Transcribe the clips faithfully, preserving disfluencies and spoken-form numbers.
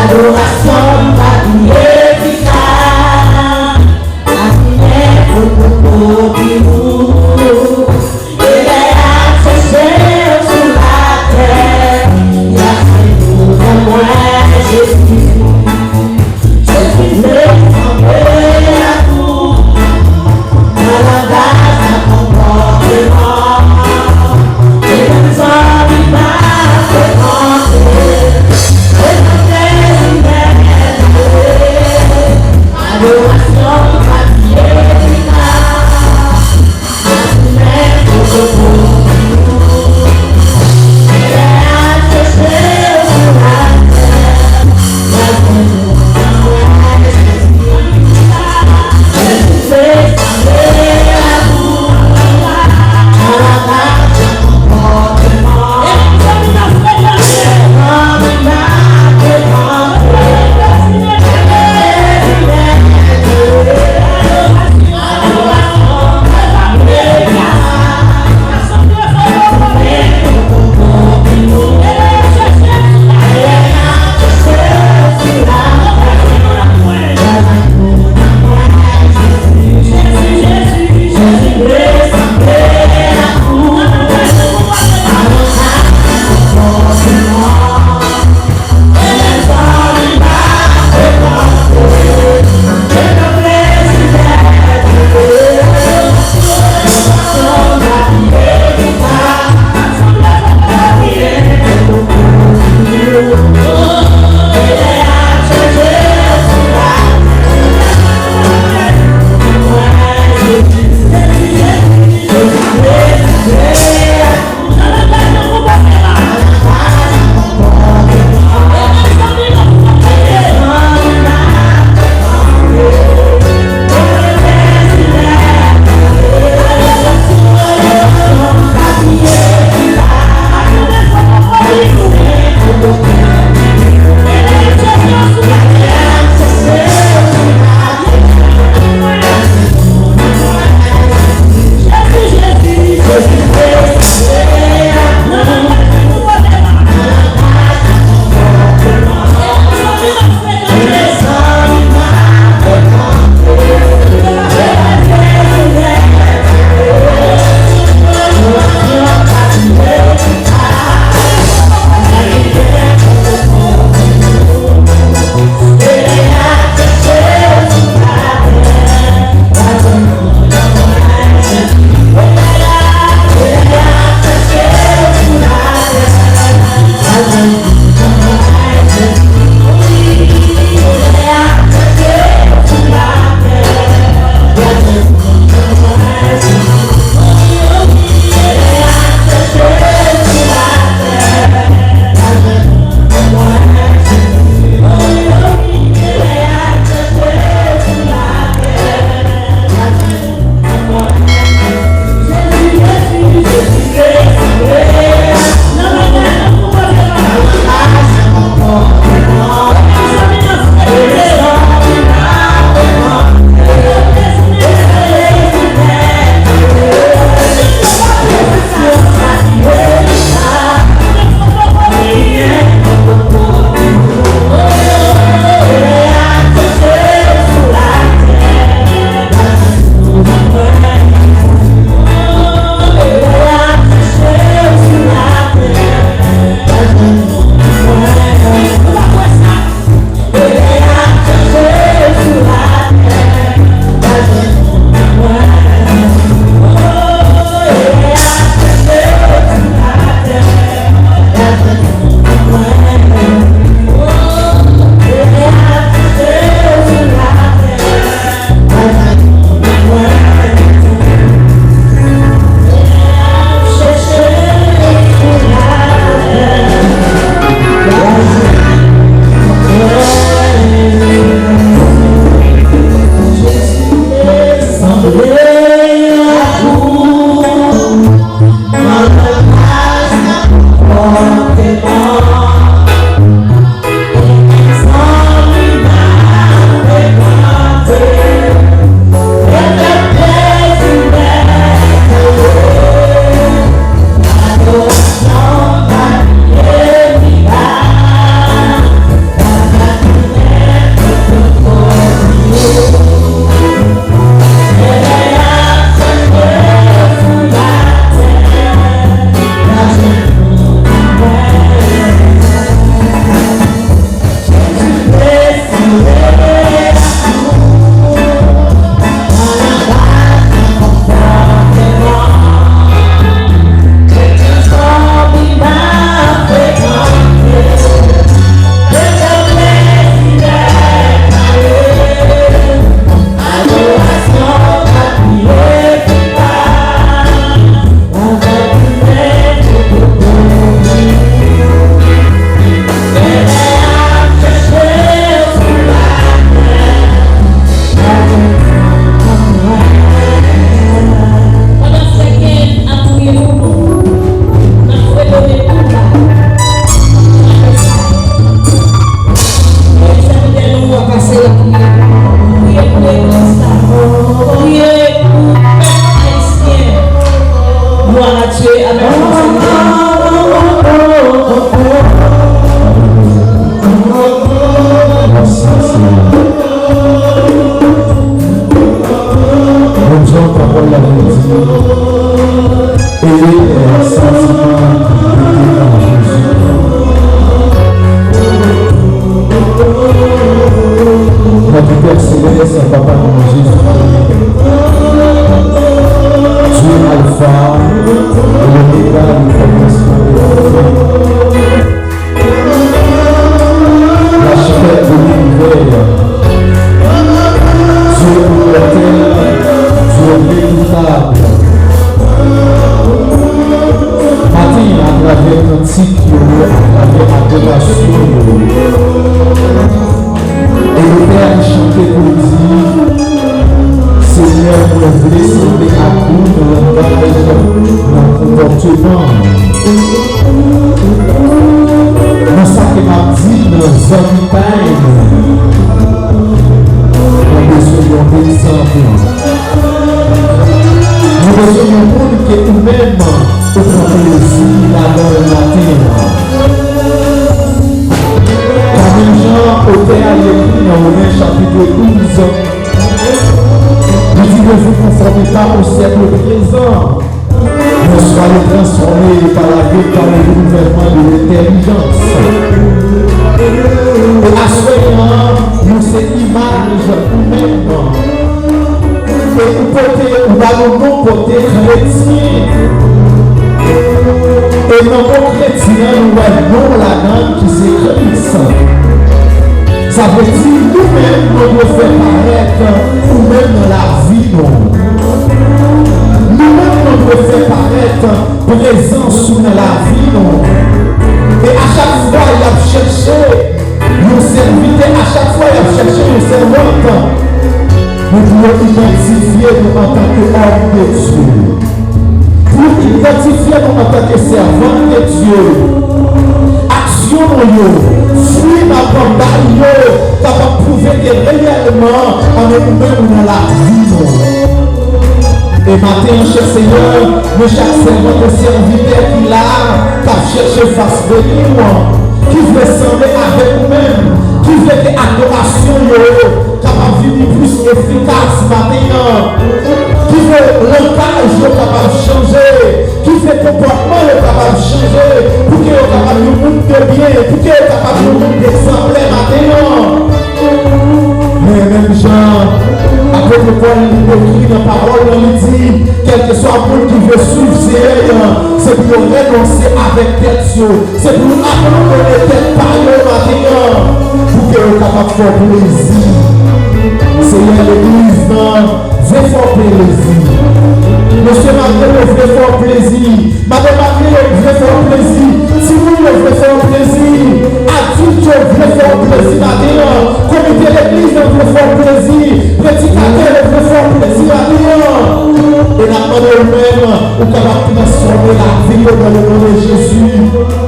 Adorasyon m pa bliye ki sa. Amen pou pou pou pou. E lè y ap chèche w sou latè, y ap jwenn ou. atravè adorasyon yo. E Lotè a li chante pou l di, Senyè, mwen vle sanble ak ou nan langaj, nan konpòteman, nan sa ke m ap di, nan zanmi pa m. Mwen bezwen yon egzanp. Nou bezwen yon moun ke ou menm ou pran plezi ladan l maten an. Ka menm jan otè a li ekri nan Women chapit douz, li di, Ne vous conformez pas au siècle présent, mais soyez transformés par la, par le renouvellement de l'intelligence. E aswè an, nou se imaj ou menm. E ou pote, ou ba nou non pote kretyen. E nan mo kretyen an, nou wè non ladan l ki se Kris. Sa vle di, nou menm, nou dwe fè parèt ou menm nan lavi nou. Nou menm, nou dwe fè parèt prezans ou nan lavi nou. E a chak fwa y ap chèche yon sèvitè, a chak fwa y ap chèche yon sèvant, nou dwe idantifye nou antanke òm de Dye. Pou idantifye nou antanke sèvant de Dye, aksyon nou yo, fwi n ap bay yo, kapab pwouve ke reyèlman, anben, nou menm, nou nan lavi nou. E maten an, chè Senyè, men chak sèvant e sèvitè ki la, k ap chèche fas beni w, ki vle sanble avèk ou menm, ki vle ke adorasyon yo kapab vini plis efikas maten an, ki vle langaj yo kapab chanje, ki vle konpòtman yo kapab chanje, pou ke yo kapab yon moun de byen, pou ke yo kapab yon moun degzanplè maten an. Men menm jan apot Pòl li ekri nan pawòl lan, li di, kèlkeswa moun ki vle swiv Seyè a, se pou yo renonse avèk tèt yo, se pou yo abandone tèt pa yo maten an, pou ke yo kapab fè w plezi. Seyè, legliz lan vle fè w plezi. Mesye, madanm yo vle fè w plezi. Madanm ak yo vle fè w plezi. Timoun yo vle fè w plezi. Adilt yo vle fè w plezi maten an. Komite legliz lan vle fè w plezi. Predikatè yo vle fè w plezi maten an. E n ap mande w menm, ou kapab transfòme lavi yo dans le nom de Jésus.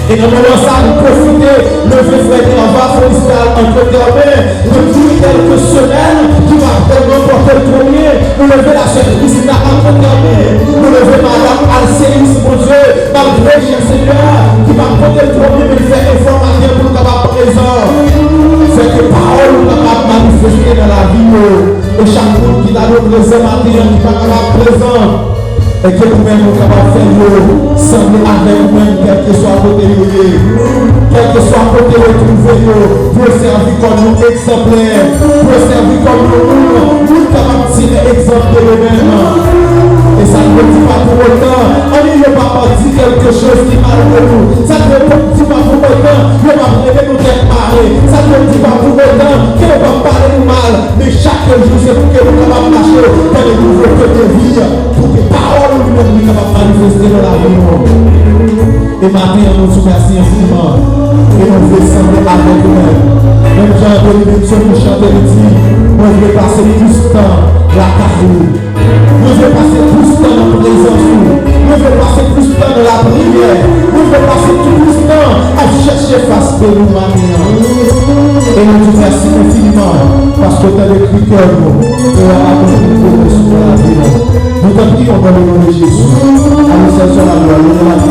E nan moman sa, nou pwofite leve frè Nerva Foristal Antretermen, depi kèlke semèn, ki pa vrèman pote l premye. Nou leve la sè Kristina Antretermen. Nou leve madanm Alseis, Bondye, malgre, chè Senyè, ki pa pote l premye, men l fè efò maten pou l kapab prezan. Fè ke pawòl ou kapab manifeste nan lavi yo. E chak moun ki ta dwe prezan maten an, ki pa kapab prezan, e ke ou menm ou kapab fè yo sanble avèk ou menm, kèlkeswa kote yo ye, kèlkeswa kote yo twouve yo, pou yo sèvi kòm yon egzanplè, pou yo sèvi kòm yon moun, moun kapab tire egzanp de yo menm. E sa n vle di pa pou otan, anyen yo pa di kèlke choz ki mal de nou. Sa n vle di pa pou otan, yo p ap rele nou tèt mare. Sa n vle di pa pou otan, ke yo p ap pale nou mal. Men chak jou, se pou ke nou kapab mache dans les nouveautés de vie, pou ke pawòl ou li menm li kapab manifeste nan lavi nou. E maten an, nou di w mèsi enfiniman. E nou vle sanble avèk ou menm. Menm jan Anthony Benson te chante, li di, mwen vle pase plis tan lakay ou. Mwen vle pase plis tan nan prezans ou. Mwen vle pase plis tan nan lapriyè. Mwen vle pase plis tan ap chèche fas beni w maten an. E nou di w mèsi enfiniman, paske w tande kri kè nou, e w ap akonpli pwomès ou nan lavi nou. Nou te priye w nan le non de Jezi. A nou sèl sè laglwa, nou nan